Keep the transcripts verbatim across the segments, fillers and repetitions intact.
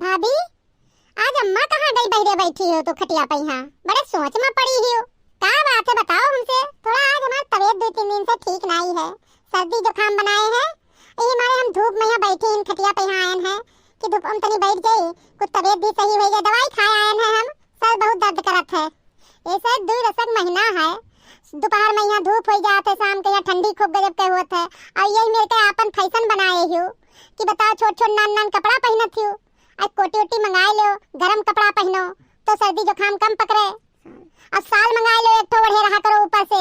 भाभी, आज अम्मा कहाँ गई, बहिरे बैठी हो तू खटिया पहिया? बड़े सोच में पड़ी हो। का बात है, बताओ हमसे। थोड़ा आज हमार तबीयत दो तीन दिन से ठीक नाई है, सर्दी जुकाम बनाए है। यही मारे हम धूप में यहाँ बैठे हैं, खटिया पहिया आयन है कि धूप में तनी बैठ जाई, कुछ तबीयत भी सही हो जाए। दवाई खाए आयन है हम, सर बहुत दर्द करत है। ये सर दुई रसक महीना है, दोपहर में यहाँ धूप हो जात है, शाम के यहाँ ठंडी खूब गजब के होत है। और यही मेरे के आपन फैशन बनाए हो कि बताओ, छोट छोट नान नान कपड़ा पहनत हो, आज कोटी ओटी मंगाए लो, गरम कपड़ा पहनो तो सर्दी जुकाम कम पकड़े। अब साल मंगाए लो, एक ठो ओढ़े रहा करो ऊपर से,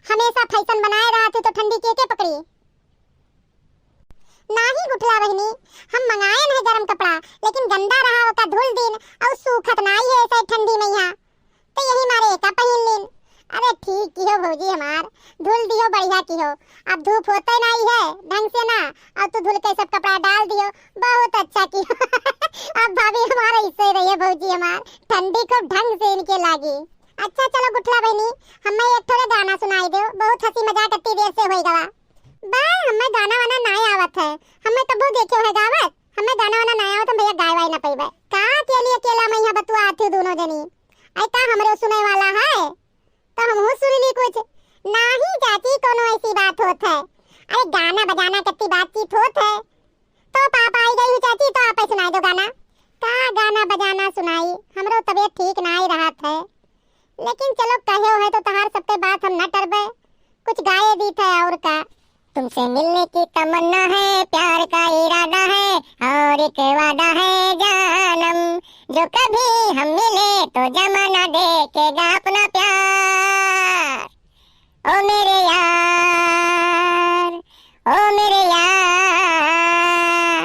हमेशा फैशन बनाए रहत हो तो ठंडी के के पकड़ी? नाही गुठला बहिनी, हम मंगायन है गरम कपड़ा, लेकिन गंदा रहा, ओका धुल दिन और सूखत नाही है ऐसे ठंडी में यहाँ, तो यही मारे एका पहिन लीन। अरे ठीक किहो भौजी हमार, धुल दिहो, बढ़िया किहो। अब धूप होते नाही है ढंग से ना, और तू धुल के सब कपड़ा डाल दिहो, बहुत अच्छा किहो। अब भाभी हमार ऐसे ही रहिए भौजी हमार, ठंडी खूब ढंग से इनके लागी। अच्छा चलो गुठला बहिनी, हमें एक ठोरे गाना सुनाई दो, बहुत हंसी मजाक अत्ती देर से होई गवा। बा, हमें गाना वाना नाय आवत है, हमें कबो देखे है गावत, हमें गाना वाना नाय आवत, हम भैया गाय वाय ना पइबे। का अकेली अकेला में यहाँ बतुआ आती हो दोनों जनी? आई का हमरे सुने वाला है? तो हमहू सुन ली कुछ। नाही चाची, कोनो ऐसी बात होत है। अरे गाना बजाना कत्ती बातचीत होत है। तो पापा आई गई हूँ चाची, तो आप ही सुनाई दो गाना। का गाना बजाना सुनाई, हमरो तबीयत ठीक नाही रहत है। लेकिन चलो कहे है तो तहार सबके बात हम न टरबे, कुछ गाए दीत है और का। तुमसे मिलने की तमन्ना है, प्यार का इरादा है और एक वादा है जानम, जो कभी हम मिले तो जमाना देखेगा अपना प्यार। ओ मेरे यार, ओ मेरे यार,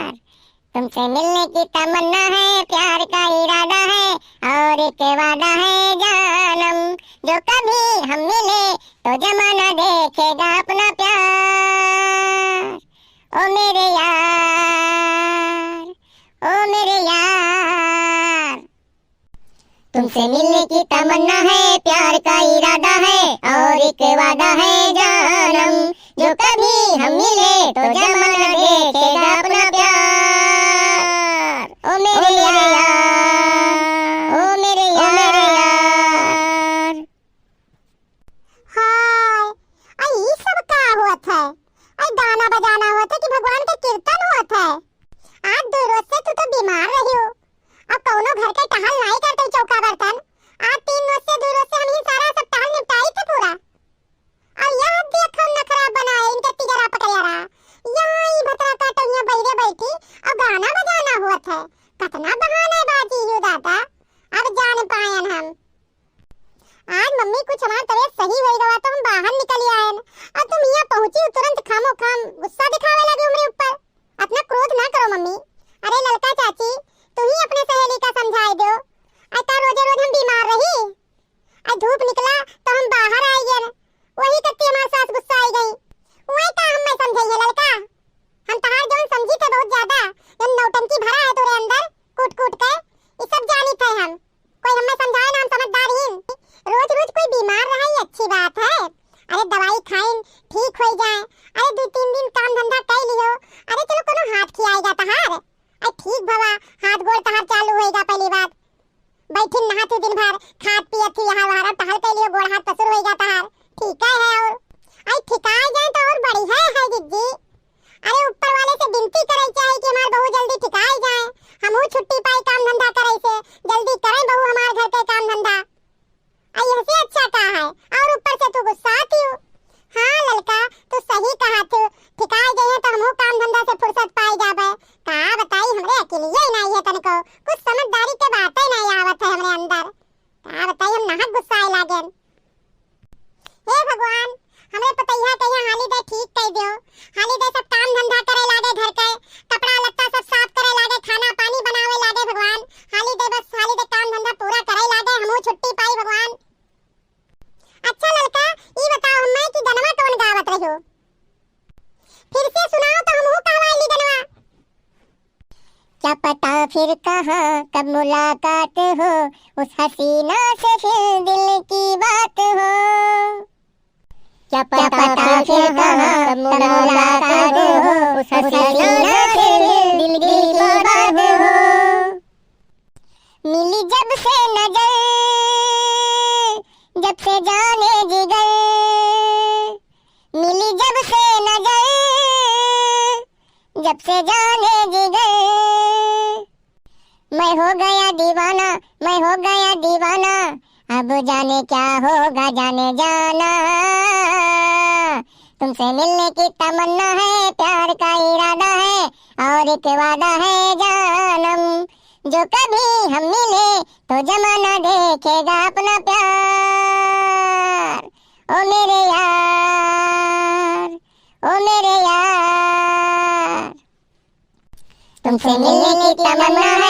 तुमसे मिलने की तमन्ना है, प्यार का इरादा है और एक वादा है जानम, जो कभी हम मिले तो जमाना देखेगा अपना प्यार। ओ मेरे यार, ओ मेरे यार, तुमसे मिलने की तमन्ना है, प्यार का इरादा है और एक वादा है जानम, जो कभी हम मिले तो जमाना देखेगा अपना प्यार। ओ मेरे यार, ओ मेरे यार। हाय, आ ई सब का होत है? आ गाना बजाना होत है कि भगवान के कीर्तन होत है? आज दो रोज से तू तो बीमार रही हो, अब कौनो घर के टहल नाई करते चौका बर्तन। आज तीन रोज से, दो रोज से हम ही सारा सब टहल निपटाई थे पूरा। और यह देख हम नखरा बनाए, इनके तिगरा पकड़िया रहा। यहाँ ई भतरा का टहिया बहिरे बैठी और गाना बजाना होत है। कतना बहाना बाजी हो दादा, अब जान पायन हम। आज मम्मी कुछ हमार तबीयत सही होई गवा तो हम बाहर निकल आयन, और तुम यहाँ पहुँची तुरंत खामो खाम गुस्सा दिखावे लगे हमरे ऊपर। अपना क्रोध ना करो मम्मी। अरे ललका चाची, तू ही अपने सहेली का समझाए दो। अरे का रोजे रोज हम बीमार रही? आ धूप निकला तो हम बाहर आई गए, वही कत्ती हमार सास गुस्सा आई गई। वही का हम मैं समझाई है ललका, हम तहार जौन समझी थे बहुत ज्यादा, जौन नौटंकी भरा है तोरे अंदर कूट कूट के, ये सब जानी थे हम। कोई हमें समझाए ना, हम समझदार ही। रोज रोज कोई बीमार रहा, ये अच्छी बात है? अरे दवाई खाइन, ठीक हो जाए। अरे दो तीन दिन काम धंधा कर लियो, अरे चलो कोनो हाथ खियाएगा तहार। अरे ठीक भवा, हाथ गोड़ तहार चालू होएगा पहली बात। बैठिन नहात ही दिन भर, खात पियत ही यहाँ वहाँ टहल के लिए गोड़ हाथ पसुर होई जाता है। ठीक है, है और आई ठिकाए जाए तो और बढ़िया है जिज्जी। अरे ऊपर वाले से विनती करे चाहे कि हमार बहू जल्दी ठिकाए जाए, हमहू छुट्टी पाई काम धंधा करे से, जल्दी करे बहू हमार घर के काम धंधा। आई ऐसे अच्छा का है और ऊपर से तू गुस्सा आती हो। हाँ ललका, तू सही कहा थी, ठिकाए गए हैं तो हमहू काम धंधा से फुर्सत पाई जाबे। का बताई, हमरे अकेलिए ही नहीं है तनको, कुछ समझदारी के बातें नहीं आवत है हमरे अंदर। का बताई, हम नाहक गुस्साए लागेन। हे भगवान, हमरे पतैया के यहाँ हाली दे ठीक कई दियो। हाली दे सब काम धंधा करे लागे घर के, कपड़ा लत्ता सब साफ करे लागे, खाना पानी बनावे लागे भगवान। हाली दे बस, हाली दे काम धंधा पूरा करे लागे, हमहू छुट्टी पाई भगवान। अच्छा ललका, ई बताओ हमें कि गनवा कौन गावत रहो? फिर से सुनाओ तो हमहू कहवाई ली गनवा। क्या पता फिर कहाँ कब मुलाकात हो, उस हसीना से फिर दिल की बात हो। क्या पता फिर कहाँ कब मुलाकात हो, उस हसीना से फिर दिल की बात हो। से नजर, जब से जाने जिगर, मिली जब से नजर, जब से जाने जिगर। मैं हो गया दीवाना, मैं हो गया दीवाना, अब जाने क्या होगा जाने जाना। तुमसे मिलने की तमन्ना है, प्यार का इरादा है और एक वादा है जानम, जो कभी हम मिले तो जमाना देखेगा अपना प्यार। ओ मेरे यार, ओ मेरे यार। तुमसे मिलने की तमन्ना